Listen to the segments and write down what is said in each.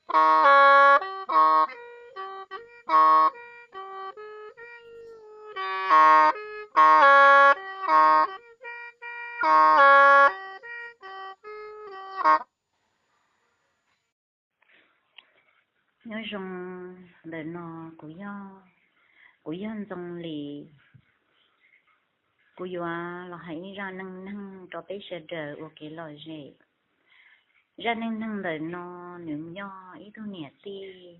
Nyob zoo, ntawm no kuv yog, kuv yog Ntxoo Lis. Kuv yuav los hais ib zaj neej neeg rau peb sawv daws ua kev lom zem. Zaj neej neeg ntawm no nws yog ib tug niam tij,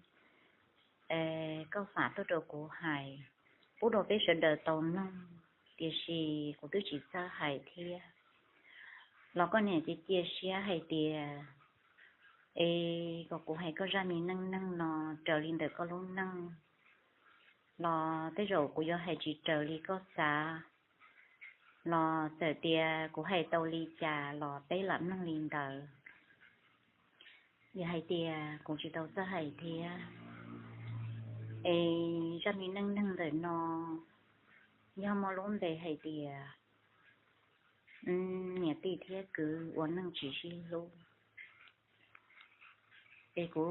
es koj fam tuaj rau kuv hais, pub rau peb sawv daws tau mloog, tiam sis kuv twb tsis txawj hais thiab. Los koj niam cia cia siab hais tias, es kom kuv hais koj zaj me neej neeg no raws li ntawm koj lub neej, los tej zaum kuv yuav hais tsis raws li koj xav, los txawm tias kuv hais tau li cas los peb lam mloog li ntawd. Yog hais tias kuv tsis tau txawj hais thiab, es zaj me neej neeg ntawm no yog muaj lub npe hais tias, niam tij thiab kwv ua neej tsis sib hlub. Es kuv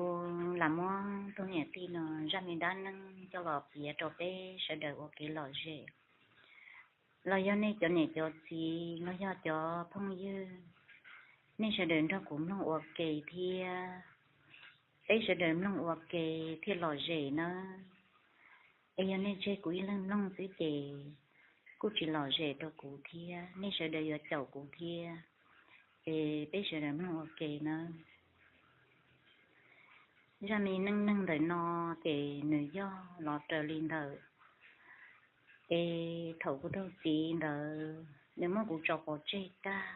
lam muab tus niam tij no zaj me dab neeg coj los piav rau peb sawv daws ua kev lom zem. Los yog nej cov niam cov txiv los yog cov phooj ywg, nej sawv daws nrog kuv mloog ua ke thiab, peb sawv daws mloog ua ke thiaj lom zem nawb. Es yog nej tseg kuv ib leeg mloog xwb ces kuj tsis lom zem rau kuv thiab, nej sawv daws yuav caum kuv thiab. Es peb sawv daws mloog ua ke nawb. Zaj me neej neeg ntawm no ces nws yog los raws li ntawm, es thaum kuv tus txiv ntawd nws muab kuv tso pov tseg tag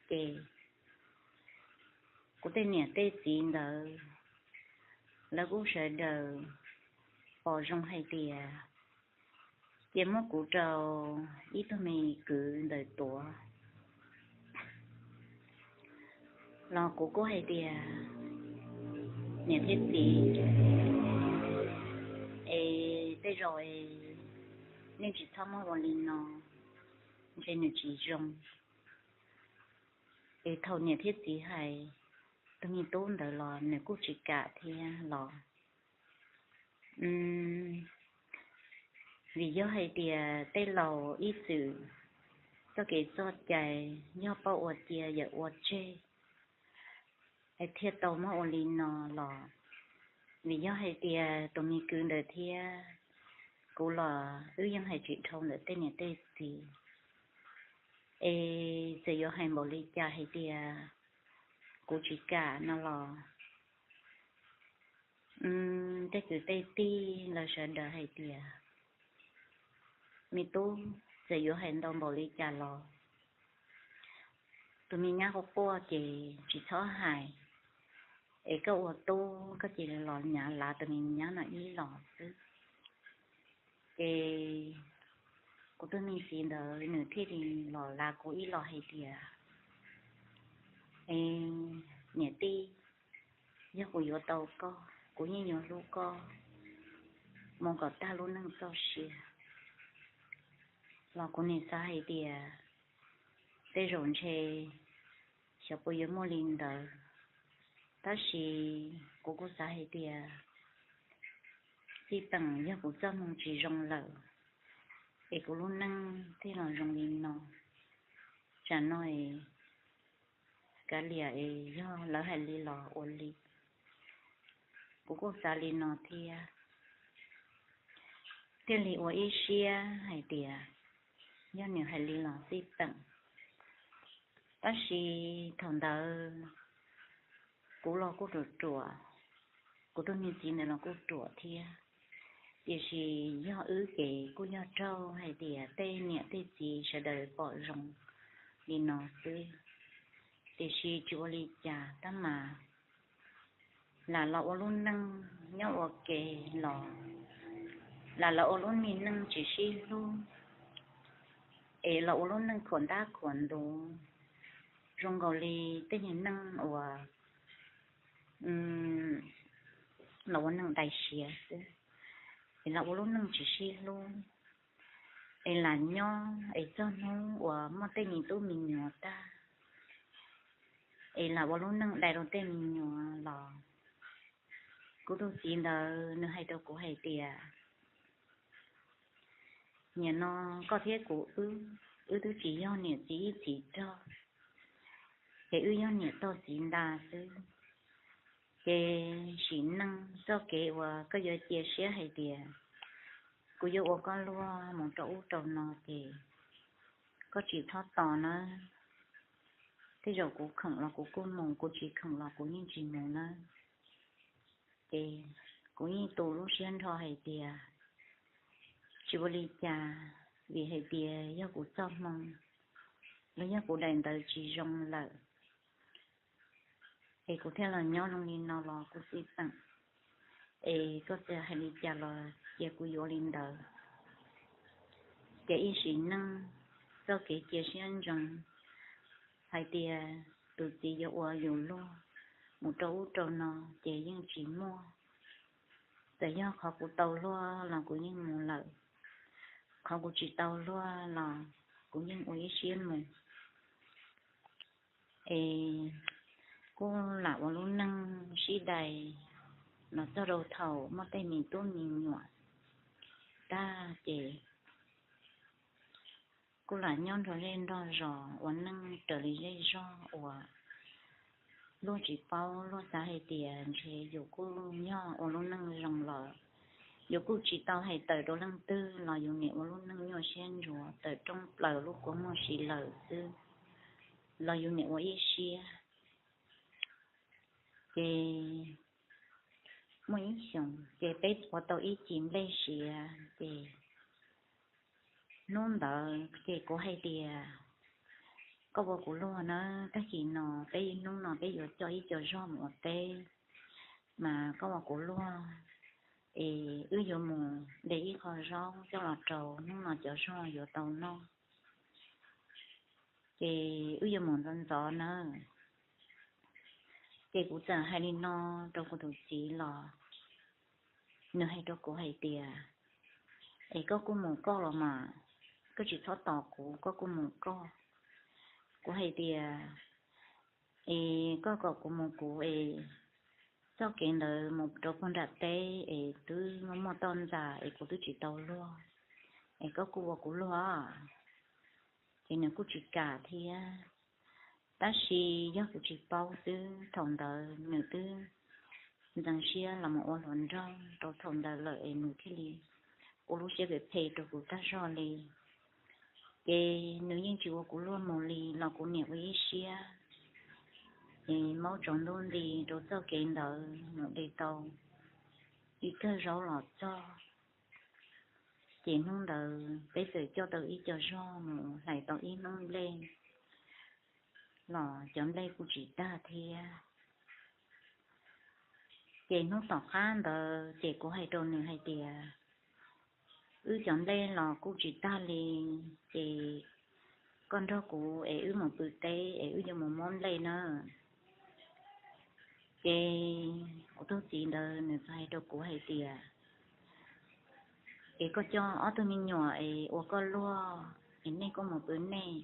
ces kuv tej niam tej txiv ntawd lawv kuj sawv daws pom zoo hais tias cia muab kuv rau ib tug me kwv ntawd tuav. Los kuv kuj hais tias, niam thiab txiv, es tej zaum es nej tsis txhob muab ua li no, ntshe nws tsis zoo. Es thaum niam thiab txiv hais, tus me tub ntawd los nws kuj tsis kam thiab los. Vim yog hais tias tej laus ib txwm txoj kev txoj cai yog paub ua cia yawm ua tseg, es thiaj tau muab ua li no los. Vim yog hais tias tus me kwv ntawd thiab kuv los wb yeej hais tsis dhau ntawm tej niam tej txiv. Es txawm yuav hais npaum li cas hais tias kuv tsis kam no los, tej kwv tej tij lawv sawv daws hais tias, me tub, txawm yuav hais ntau npaum li cas los tus me nyab quaj quaj ces tsis txhob hais, es koj ua tub koj cia li los nyav lav tus me nyab no ib los xwb. Ces kuv tus me txiv ntawd nws thiaj li los lav kuv ib los hais tias, es niam tij, yog kuv yuav tau koj kuv yeej yuav hlub koj mus kom tag lub neej txoj sia. Los kuv nim xav hais tias tej zaum ntshe xyov puas yuav muaj li ntawd, tab sis kuv kuj xav hais tias txij peem yog kuv txoj hmoo tsis zoo lawm es kuv lub neej thiaj los zoo li no. Tsam no es kav liam es yog lawv hais li los ua li. Kuv kuj xav li no thiab, thiaj li ua ib siab hais tias yog nws hais li los txij peem. Tab sis thaum ntawd kuv los kuj ruam ruam, kuv tus me txiv ntawd los kuj ruam thiab, tiam sis yog wb ces kuj yog raug hais tias tej niam tej txiv sawv daws pom zoo li no xwb. Tiam sis tsis ua li cas tab mas lam los ua lub neej nyob ua ke los, lam los ua lub me neej tsis sib hlub, es los ua lub neej khuam ntab khuam ntuv, zoo nkaus li tej niag neeg uas los ua neej dai siav xwb, es los ua lub neej tsis sib hlub, es lam nyob es txog hnub uas muaj tej me tub me nyuam tag, es lam ua lub neej dai rau tej me nyuam los Kuv tus txiv ntawd nws hais rau kuv hais tias, nim no koj thiab kuv wb, wb twb tsis yog niam txiv ib txhis rog, ces wb yog niam tog txiv nta xwb. Ces sim neej txoj kev uas koj yuav cia siab hais tias kuv yuav ua koj luag mus rau ub rau no ces koj tsis txhob tos nawb. Tej zaum kuv khoom los kuv kuj mus, kuv tsis khoom los kuv yeej tsis mus nawb. Ces kuv yeej tu lub siab nrho hais tias tsis ua li cas, vim hais tias yog kuv txoj hmoo los yog kuv daim ntawv tsis zoo lawm, es kuv thiaj los nyob zoo li no los kuv txij teem, es koj txawm hais li cas los cia kuv yuav li ntawd. Ces ib sim neej txoj kev cia siab ntsoov hais tias tus txiv yuav ua yus luag mus rau ub rau no ces yeej tsis muaj. Txawm yog qhov kuv tau luag los kuv yeej mus lawm, qhov kuv tsis tau luag los kuv yeej ua ib siab mus. Es kuj lam ua lub neej sib dai los txog rau thaum muaj tej me tub me nyuam tag ces kuj lam nyob nrog zej nrog zos ua neej raws li zej zog uas luag tsis paub, luag xav hais tias ntshe yus kuj yog ua lub neej zoo los yus kuj tsis tau hais tawm rau leej twg los yus niam ua lub neej nyuaj siab ntsuav tawm rooj plaws lub kua muag si lawm xwb, los yus niam ua ib siab. Ces muaj ib xyoos ces peb ua tau ib cim nplej siav ces hnub ntawd ces kuv hais tias, koj ua kuv luag na, tag kis no peb hnub no peb yuav coj ib co zog mus ua teb, mas koj ua kuv luag es wb yuav mus de ib qho zaub coj los rau hnub no cov zog yuav tau noj. Ces wb yuav mus ntxov ntxov nawb. Ces kuv txawm hais li no rau kuv tus txiv los nws hais rau kuv hais tias, es koj kuj mus koj los mas, koj tsis txhob tos kuv, koj kuj mus koj. Kuv hais tias, es koj kom kuv mus kuv es txoj kev ntawd mus rau puag nram teb es twb muaj muaj toj ntxas es kuv twb tsis tau luag, es koj kuj ua kuv luag. Ces nws kuj tsis kam thiab. Tab sis yog kuv tsis paub xwb, thaum ntawd nws twb ntxeev siab los mus ua hluas nraug rau thaum ntawd lawm es nws thiaj li ua lub siab phem phem rau kuv tag zog li. Ces nws yeej tsis ua kuv luag mus li los kuv niam ua ib siab, es maub tsaus ntuj nti rau txoj kev ntawd mus de tau ib kawm zaub los txog. Ces hnub ntawd peb txawm coj tau ib co zog mus hlais tau ib hnub nplej los cov nplej kuj tsis tag thiab. Ces hnub tom qab ntawd ces kuv hais rau nws hais tias, wb cov nplej los kuj tsis tag li, ces koj nrog kuv es wb mus pw teb es wb yuav mus muab nplej na. Ces kuv tus txiv ntawd nws txawm hais rau kuv hais tias, es koj coj ob tug me nyuam es ua koj luag es nej kuj mus pw nej.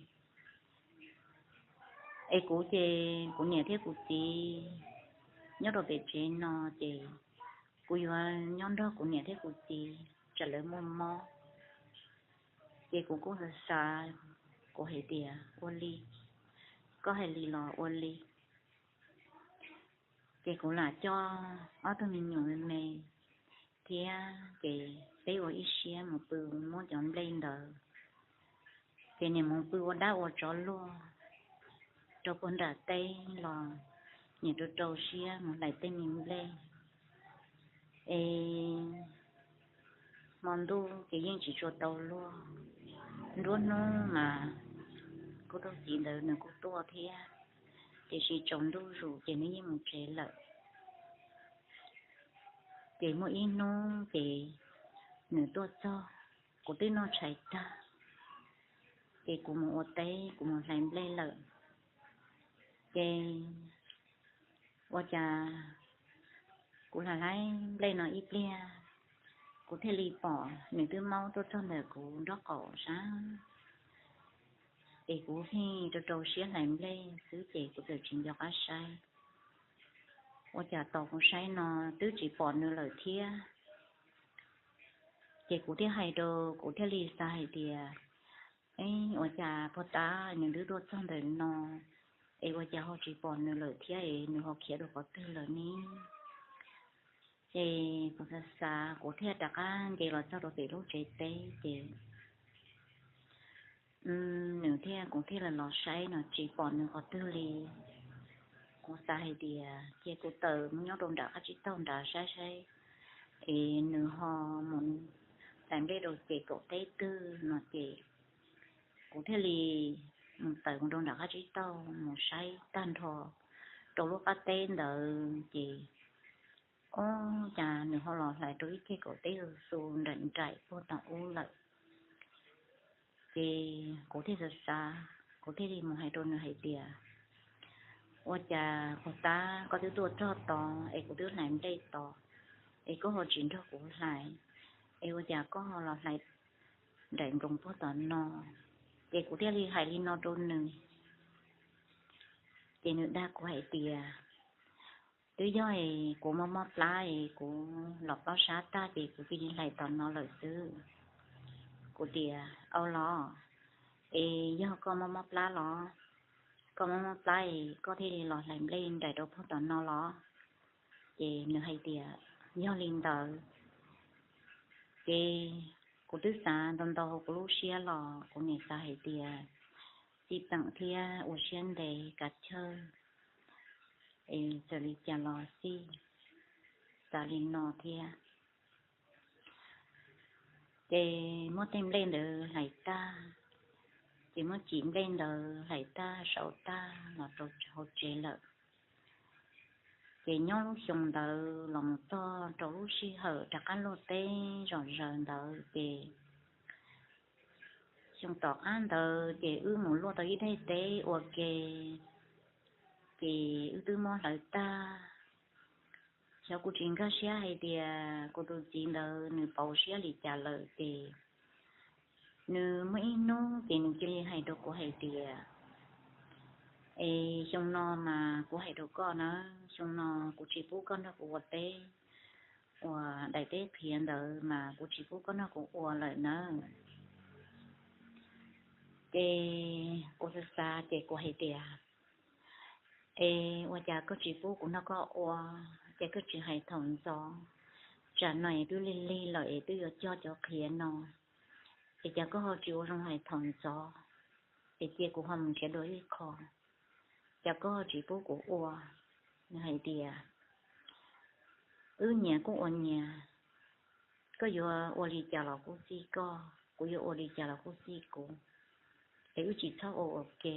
Es kuv ces kuv niam thiab kuv txiv nyob rau pem tsev no ces kuv yuav nyob nrog kuv niam thiab kuv txiv tsam lawv muaj mob. Ces kuv kuj xav xav, kuv hais tias ua li, koj hais li los ua li. Ces kuv lam coj ob tug me nyuam me me thiab ces peb ua ib siab mus pw muab cov nplej ntawd. Ces niam mus pw ua dab ua tsov luag rau puag nram teb los niam rau rau siab mus hlais tej me nplej. Es hmo ntuj ces yeej tsis tshua tau luag. Nruab hnub mas kuv tus txiv ntawd nws kuj tuaj thiab, tiam sis tsaus ntuj zus ces nws yeej mus tsev lawm. Ces muaj ib hnub ces nws tuaj txog, kuv twb noj tshais tag, ces kuv mus ua teb kuv mus hlais nplej lawm. Ces ua cas kuv hlais hlais nplej no ib pliag, kuv thiaj li pom nws twb maub tuaj txog ntawm kuv nraub qaum sab. Es kuv pheej rau rau siab hlais nplej xwb ces kuv txawm tsis nco qab saib. ua cas tos kuv saib no twb tsis pom nws lawm thiab. Ces kuv thiaj hais rau, kuv thiaj li xav hais tias, ua cas puag ta nws twb tuaj txog ntawm no es ua cas ho tsis pom nws lawm thiab es nws ho khiav rau qhov twg lawm ne? Ces kuv xav xav kuv thiaj rov qab nce los txog rau pem lub tsev teb ces nws thiab kuv thiaj li los saib no tsis pom nws qhov twg li. Kuv xav hais tias cia kuv tawm mus nyob rau nram qab tsib taug nrad saib saib es nws ho mus hlais nplej rau ces kaum teb twg no ces kuv thiaj li mus tawm mus rau nram qab tsib taug mus saib tag nrho rau lub qab teb ntawd ces, ob, cas nws ho los hlais rau ib ceg kaum teb xu nraim nraim puag tom ub lawm. Ces kuv thiaj xav xav, kuv thiaj li mus hais rau nws hais tias, ua cas puag ta koj twb tuaj txog tod es kuv twb hlais nplej tod es koj ho tsis nrog kuv hlais, es ua cas koj ho los hlais nraim nploos puag tom no? Ces kuv thiaj li hais li no rau nws. Ces nws dag kuv hais tias, twb yog es kuv mob mob plab es kuv los plob sab tag ces kuv cia li hlais tom no lawm xwb. Kuv tias, au los, es yog koj mob mob plab los, koj mob mob plab es koj thiaj li los hlais nplej nraim rau puag tom no los? Ces nws hais tias, yog li ntawd. Ces kuv twb xav ntau ntau hauv kuv lub siab los kuv nim xav hais tias, txij peem thiab ua siab ntev kav chawj es txawm li cas los xij, xav li no thiab. Ces muab tej nplej ntawd hlais tag, ces muab cim nplej ntawd hlais tag sau tag los rau hauv tsev lawm. Ces nyob lub xyoo ntawd los mus txog rau lub sij hawm rov qab luaj teb zom zaws ntawd ces xyoo tom qab ntawd ces wb mus luaj tau ib daim teb ua ke, ces wb twb muab hlawv tag. Xyov kuv tsis nkag siab hais tias kuv tus txiv ntawd nws pauv siab li cas lawm ces nws muaj ib hnub ces nws cia li hais rau kuv hais tias, es xyoo no mas kuv hais rau koj na, xyoo no kuv tsis pub koj nrog kuv ua teb, uas daim teb qhiav ntawd mas kuv tsis pub koj nrog kuv ua lawm nawb. Ces kuv xav xav ces kuv hais tias, es ua cas koj tsis pub kuv nrog koj ua, ces koj tsis hais thaum ntxov? Tsam no es twb lig lig lawm es twb yuav cog cov qhiav no, es cas koj ho tsis ua zoo hais thaum ntxov, es cia kuv ho mus nrhiav dua ib qho, cas koj tsis pub kuv ua? Nws hais tias, wb nyias kuj ua nyias, koj yuav ua li cas los kuj xij koj, kuv yuav ua li cas los kuj xij kuv, es wb tsis txhob ua ua ke.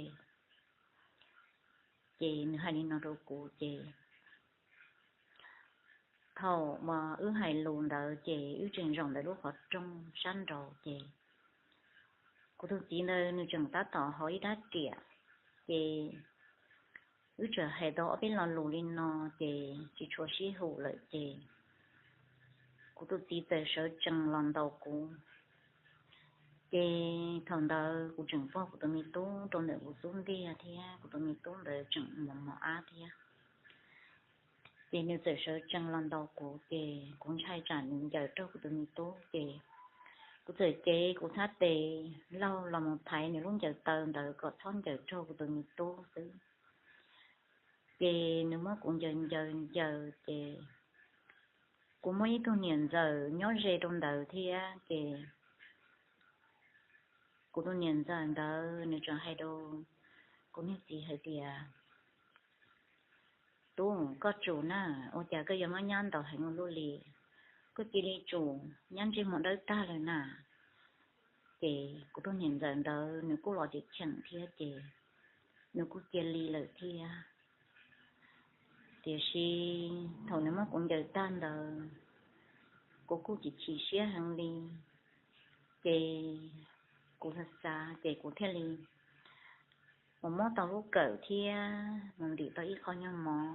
Ces nws hais li no rau kuv ces thaum uas wb hais lus ntawd ces wb tseem zaum ntawm lub qhov rooj sab nraud ces kuv tus txiv ntawd nws tseem tab tom hauv ib rab riam, ces wb txawm hais tau ob peb lo lus li no ces tsis tshua sib haum lawm ces kuv tus txiv txawm sawv tsees los ntaus kuv. Ces thaum ntawd kuv tseem pog kuv tus me tub rau ntawm kuv xub ntiag thiab kuv tus me tub ntawd tseem mos mos ab thiab. Ces nws txawm sawv tsees los ntaus kuv ces kuv ntshai tsam nws ncaws raug kuv tus me tub ces kuv txawm cev kuv thab tes laug los mus thaiv nws lub ncaws taw ntawd kom txhob ncaws raug kuv tus me tub xwb. Ces nws muab kuv ncaws ncaws ncaws ces kuv muaj ib tug niam ntxawm nyob ze rau ntawd thiab ces kuv tus niam ntxawm ntawd nws tseem hais rau kuv niag txiv hais tias, tub, koj tsum na, ua cas koj yuav muab nyab ntaus heev ua luaj li, koj cia li tsum, nyab ntsej muag dawb tag lawm na. Ces kuv tus niam ntxawm ntawd nws kuj los cheem cheem thiab ces nws kuj cia li lawm thiab. Tiam sis thaum nws muab kuv ncaws tag ntawd, kuv kuj chim chim siab heev li. Ces kuv xav xav ces kuv thiaj li mus muab tau lub kawm thiab mus ntim tau ib qho nyuag mov.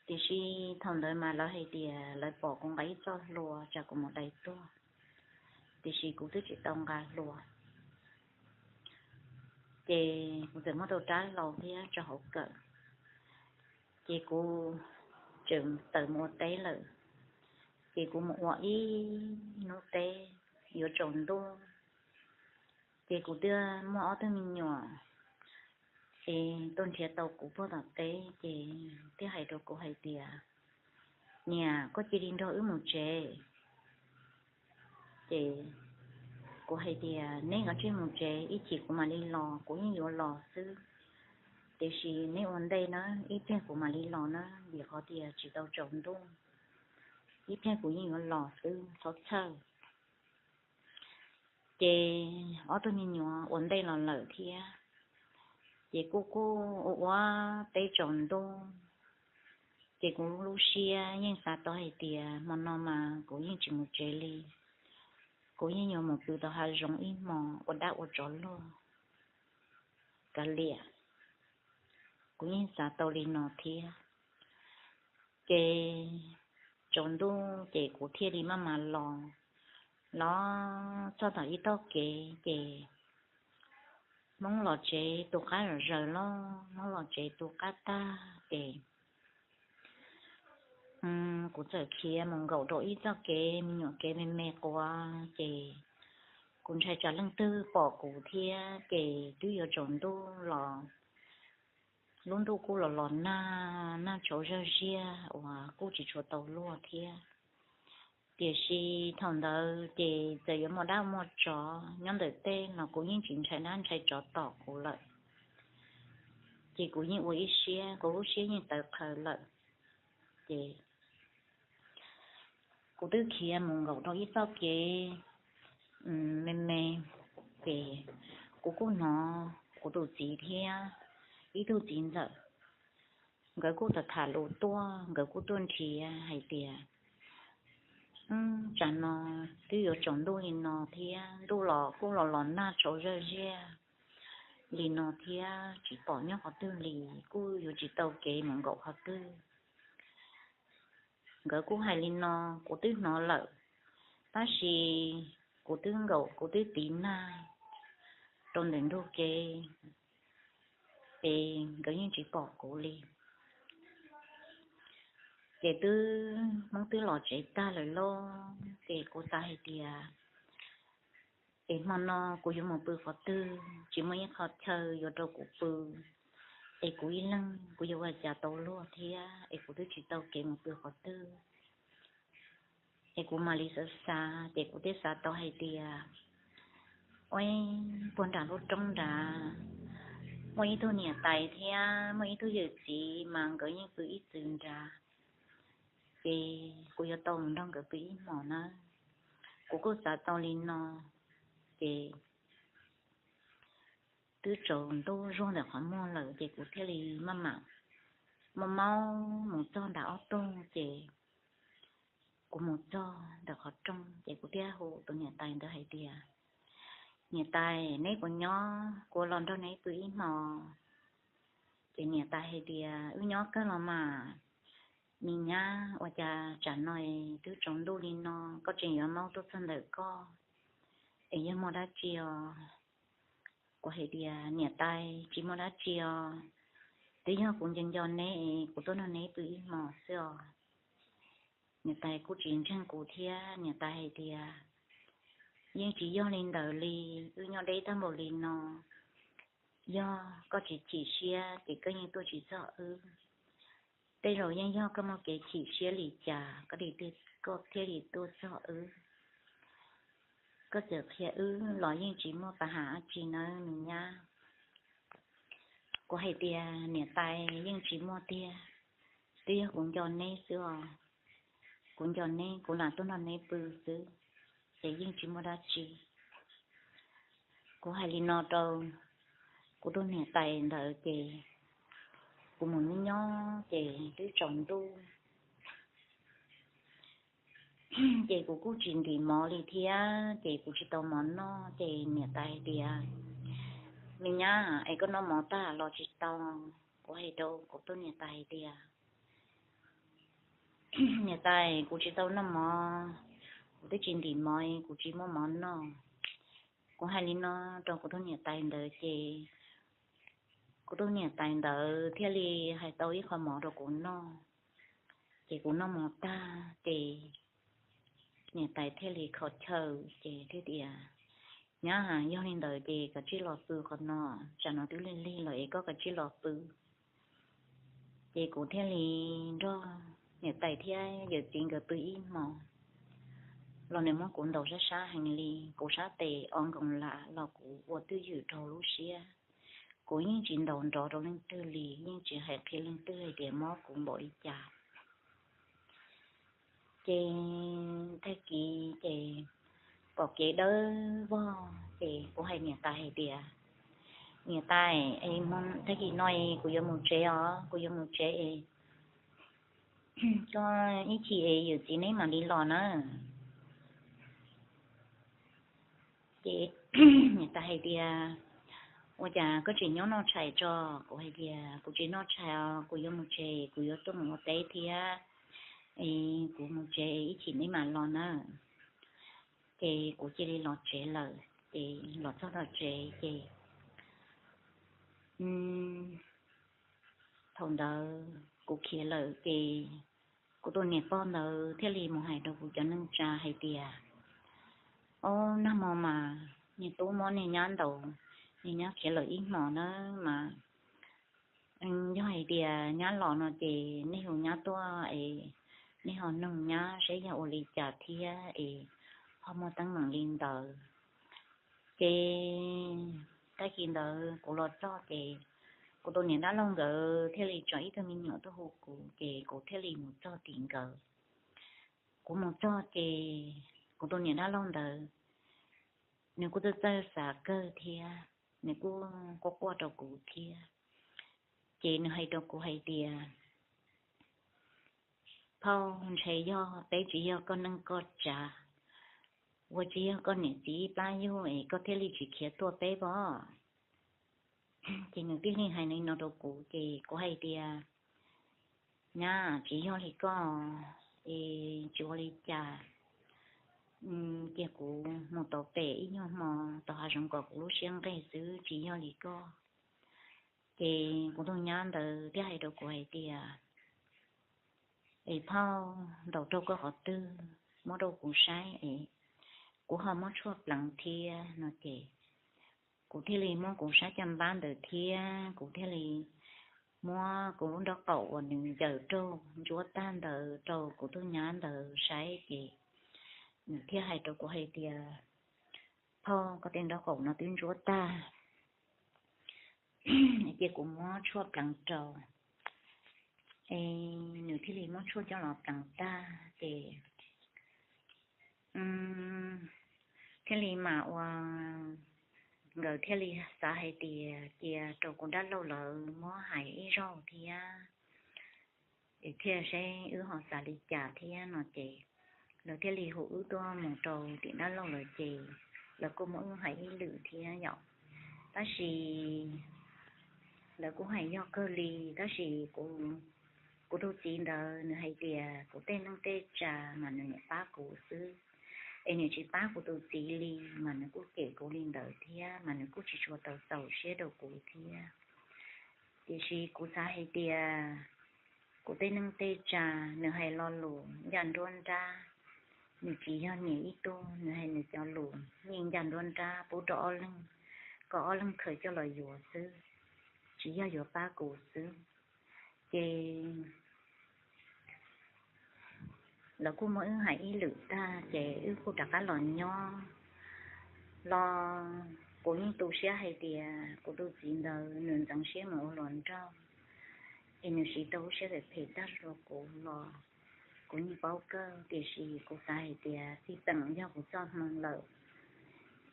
Tiam sis thaum ntawd mas lawv hais tias lawv pom kuv nqa ib txoj hlua tsam kuv mus dai tuag, tiam sis kuv twb tsis tau nqa hlua. Ces kuv txawm muab tau rab hlau thiab tso hauv kawm. Ces kuv tseem tawm mus ua teb lawm, ces kuv mus ua ib hnub teb yuav tsaus ntuj, ces kuv twb muaj ob tug me nyuam es tuaj nrhiav tau kuv puag tom teb, ces thiaj hais rau kuv hais tias, Niam, koj cia li nrog wb mus tsev. Ces kuv hais tias, Neb kav tsij mus tsev, ib chim kuv mam li los, kuv yeej yuav los xwb. Tiam sis neb ua ntej na, ib pliag kuv mam li los na, vim qhov tias tsis tau tsaus ntuj, ib pliag kuv yeej yuav los xwb, txhob txhawj. Ces ob tug me nyuam ua ntej los lawm thiab, ces kuj kuj ua ua teb tsaus ntuj, ces kuv lub siab yeej xav tau hais tias hmo no mas kuv yeej tsis mus tsev li, kuv yeej yuav mus pw tau hav zoov ib hmos ua dab ua tsov luag kav liam. Kuv yeej xav tau li no thiab. Ces tsaus ntuj ces kuv thiaj li maj mam los, los txog tom ib tog kev ces Hmoob los tsev tu qab zom zaws los, Hmoob los tsev tu qab tag ces kuv txawm khiav mus nkaum rau ib txoj kev me nyuam kev me me quav, ces kuv ntshai tsam leej twg pom kuv thiab, ces twb yuav tsaus ntuj los, lub ntuj kuj los los nag, nag tshauv zawg ziag uas kuj tsis tshua tau luag thiab. Tiam sis thaum ntawd ces txawm yuav muaj dab muaj tsov nyob ntawm tej los kuv yeej tsis ntshai dab ntshai tsov tom kuv lawm, ces kuv yeej ua ib siab, kuv lub siab yeej tawv qhawv lawm. Ces kuv twb khiav mus nkaum rau ib txoj kev me me, ces kuv kuj hnov kuv tus txiv thiab ib tug txiv ntxawm, nkawd kuj tham tham lus tuaj, nkawd kuj tuaj nrhiav hais tias, Tsam no twb yuav tsaus ntuj li no thiab, ntuj los kuj los los nag tshauv zawg ziag li no thiab, tsis pom nyob qhov twg li, kuj yuav tsis tau kev mus nkaum qhov twg. Nkawd kuj hais li no, kuv twb hnov lawm, tab sis kuv twb nkaum, kuv twb tiv nag rau ntawm ntug kev, es nkawd yeej tsis pom kuv li. Ces twb Hmoob twb los tsev tag lawm lauj, ces kuv xav hais tias, Es hmo no kuv yuav mus pw qhov twg? Tsis muaj ib qho chaw yuav rau kuv pw, es kuv ib leeg kuv yuav ua cas tau luag thiab, es kuv twb tsis tau kev mus pw qhov twg. Es kuv mam li xav xav, ces kuv thiaj xav tau hais tias, ua puag nram lub roob nrad muaj ib tug niam tais thiab muaj ib tug yawm txiv mas nkawd yeej pw ib txwm nrad, ces kuv yuav tau mus nrog nkawd pw ib hmos na. Kuv kuj xav tau li no, ces twb tsaus ntuj zuag ntawm qhov muag lawm, ces kuv thiaj li maj mam muaj maub mus txog nram ob tog, ces kuv mus txog ntawm qhov rooj, ces kuv thiaj hu tus niam tais ntawd hais tias, Niam tais, neb puas nyob? Kuv los nrog neb pw ib hmos. Ces niam tais hais tias, Wb nyob kawg los mas. Me nyab, ua cas tsam no twb tsaus ntuj li no koj tseem yuav maub tuaj txog ntawm koj, es yog muaj dab tsi os? Kuv hais tias, Niam tais, tsis muaj dab tsi os, twb yog kuv nco nco neb, kuv tuaj nrog neb pw ib hmos xwb os. Niam tais kuj tsis ntseeg kuv thiab, niam tais hais tias, Yeej tsis yog li ntawd li, wb nyob deb tag npaum li no, yog koj tsis chim siab ces koj yeej tuaj tsis txog wb. Tej zaum yeej yog koj muaj kev chim siab li cas koj thiaj li tuaj txog wb. Koj txawm qhia wb los yeej tsis muaj pab ham dab tsi nawb me nyab. Kuv hais tias, Niam tais, yeej tsis muaj tiag, twb yog kuv nco neb xwb os. Kuv nco neb, kuv lam tuaj nrog neb pw xwb, ces yeej tsis muaj dab tsi. Kuv hais li no rau kuv tus niam tais ntawd ces kuv mus nyob nyob ces twb tsaus ntuj, ces kuv kuj tsis ntim mov li thiab, ces kuv tsis tau mov noj, ces niam tais hais tias, Me nyab, es koj noj mov tag los tsis tau? Kuv hais rau kuv tus niam tais hais tias, Niam tais, kuv tsis tau noj mov, kuv twb tsis ntim mov, kuv tsis muaj mov noj. Kuv hais li no rau kuv tus niam tais ntawd ces kuv tus niam tais ntawd thiaj li hais tau ib qho mov rau kuv noj. Ces kuv noj mov tag ces niam tais thiaj li kho chaw ces thiaj tias, Nyab, yog li ntawd ces kav tsij los pw qhov no, tsam no twb lig lig lawm es koj kav tsij los pw. Ces kuv thiaj li nrog niam tais thiab yawm txiv nkawd pw ib hmo los nws muab kuv ntaus sab sab heev li, kuv sab tes o nkoos lam los kuv ua twj ywm rau lub siab. Kuv yeej tsis ntaus nrov rau leej twg li, yeej tsis hais qhia leej twg hais tias mob kuv npaum li cas. Ces tag kis ces pom kev dawb vog ces kuv hais niam tais hais tias, Niam tais, tag kis no kuv yuav mus tsev os, kuv yuav mus tsev es koj ib chim es yawm txiv neb mam li los na. Ces niam tais hais tias, Ua cas koj tseem nyob noj tshais tso? Kuv hais tias, Kuv tsis noj tshais os, kuv yuav mus tsev, kuv yuav tuaj mus ua teb thiab es kuv mus tsev ib chim neb mam los na. Ces kuv cia li los tsev lawm. Ces los txog tom tsev ces thaum ntawd kuv khiav lawm ces kuv tus niam pog ntawd thiaj li mus hais rau kuv cov neej tsa hais tias, Ob, nag hmo mas niag tub muab niag nyab ntaus, niag nyab khiav lawm ib hmo na mas. Yog hais tias nyab los no ces nej hu nyab tuaj es nej ho nug nyab saib yog ua li cas thiab es ho muaj teeb meem li ntawd. Ces tag kis ntawd kuv los txog ces kuv tus niam dab laug nkawd thiaj li tso ib tug me nyuam tuaj hu kuv ces kuv thiaj li mus txog tim nkawd. Kuv mus txog ces kuv tus niam dab laug ntawd nws kuj txawj txawj xav kawg thiab nws kuj quaj quaj rau kuv thiab. Ces nws hais rau kuv hais tias, Phauj, ntshe yog peb tsis yog koj neej koj tsav, ua tsis yog koj niam txiv ib plab yug es koj thiaj li tsis khiav tuaj peb pob. Ces nws thiaj li hais li no rau kuv ces kuv hais tias, Nyab, tsis yog li koj es tsis ua li cas. Cia kuv mus tau pem ib nyuag hmo tom hav zoov kom kuv lub siab nqig xwb, tsis yog li koj. Ces kuv tus nyab ntawd thiaj hais rau kuv hais tias, Es phauj, ntaus rau koj qhov twg, muab rau kuv saib es kuv ho muab tshuaj pleev thiab no ces kuv thiaj li muab kuv sab caj npab ntawd thiab kuv thiaj li muab kuv lub nraub qaum uas nws ncaws raug ntsuab tag ntawd rau kuv tus nyab ntawd saib ces nws thiaj hais rau kuv hais tias, Phauj, koj tej nraub qaum no twb ntsuab tag, cia kuv muab tshuaj pleev rau. Es nws thiaj li muab tshuaj coj los pleev tag ces thiaj li mam ua, nkawd thiaj li xav hais tias cia rau kuv dab laug lawv muab hais ib zaug thiab es thiaj seb wb ho xav li cas thiab no ces lawv thiaj li hu wb tuaj mus rau tim dab laug lawv ces lawv kuj muab wb hais ib lwm thiab yom. Tab sis lawv kuj hais yog kawg li, tab sis kuv, kuv tus txiv ntawd nws hais tias kuv tej neej tej tsa mas nws niam pab kuv xwb, es nws tsis pab kuv tus txiv li, mas nws kuj cem kuv li ntawd thiab mas nws kuj tsis tshua tau txaus siab rau kuv thiab. Tiam sis kuv xav hais tias kuv tej neej tej tsa, nws hais lo lus ncaj nruab nrab, nws tsis yog niam ib tug, nws hais nws cov lus yeej ncaj nruab nrab pub rau ob leeg, kom ob leeg khaws coj los yuav xwb, tsis yog yuav pab kuv xwb. Ces lawv kuj muab wb hais ib lwm tag ces wb kuj rov qab los nyob los kuv yeej tu siab hais tias kuv tus txiv ntawd nws ntxeev siab mus ua hluas nraug, es nws siv tau lub siab phem phem tag rau kuv los kuv yeej paub kawg, tiam sis kuv xav hais tias txij peem yog kuv txoj hmoo lawm,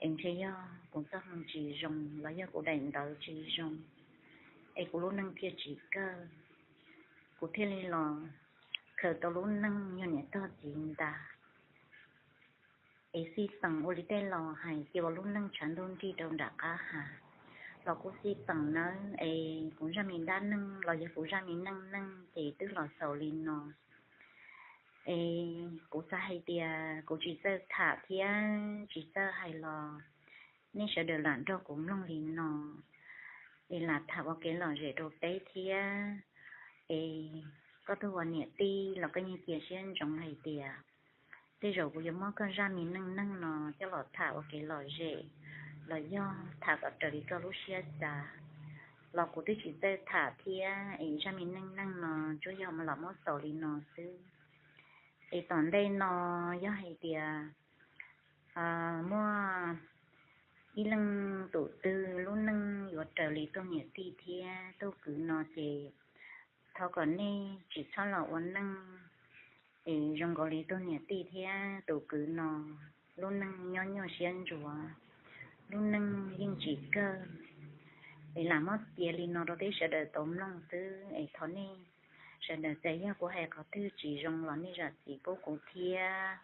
es ntshe yog kuv txoj hmoo tsis zoo los yog kuv daim ntawv tsis zoo, es kuv lub neej thiaj tsis kawg, kuv thiaj li los khaws tau lub neej yog niam tog txiv ntag. Es xij peem ua li tej laus hais, cia ua lub neej tshav ntuj nrig rau nram qab hav los kuj xij peem nawb. Es kuv zaj me dab neeg los yog kuv zaj me neej neeg ces twb los xaus li no. Es kuv xav hais tias kuv tsis txawj tham thiab tsis txawj hais los nej sawv daws lam nrog kuv mloog li no. es lam tham ua kev lom zem rau peb thiab. Es koj tug ua niam tij los koj yeej cia siab ntsoov hais tias tej zaum kuv yuav muab koj zaj me neej neeg no coj los tham ua kev lom zem, los yog tham kom raws li koj lub siab xav, los kuv twb tsis txawj tham thiab. Es zaj me neej neeg no tsuas yog los muab xaus li no xwb. Es tom ntej no yog hais tias muaj ib leej tus twg lub neej yuav raws li tug niam tij thiab tug kwv no ces thov kom nej tsis txhob los ua neej es zoo nkaus li tug niam tij thiab tus kwv no lub neej nyob nyuaj siab ntsuav, lub neej yeej tsis kawg. Es lam muab piav li no rau peb sawv daws tau mloog xwb. Es thov nej sawv daws, txawm yog kuv hais qhov twg tsis zoo los nej zam txim pub kuv thiab.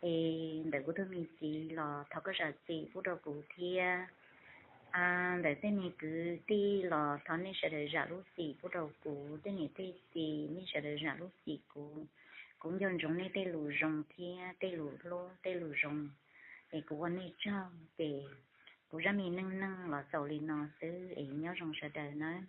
Es ntawm kuv tug me txiv los thov koj zam txim pub rau kuv thiab. Ntawm tej me kwv tij los thov nej sawv daws zam lub txim pub rau kuv, tej niam tej txiv nej sawv daws zam lub txim kuv. Kuv nco ntsoov nej tej lus zoo thiab tej lus hlub tej lus zoo. Es kuv ua nej tsaug ces kuv zaj me neej neeg los xaus li no xwb es nyob zoo sawv daws nawb.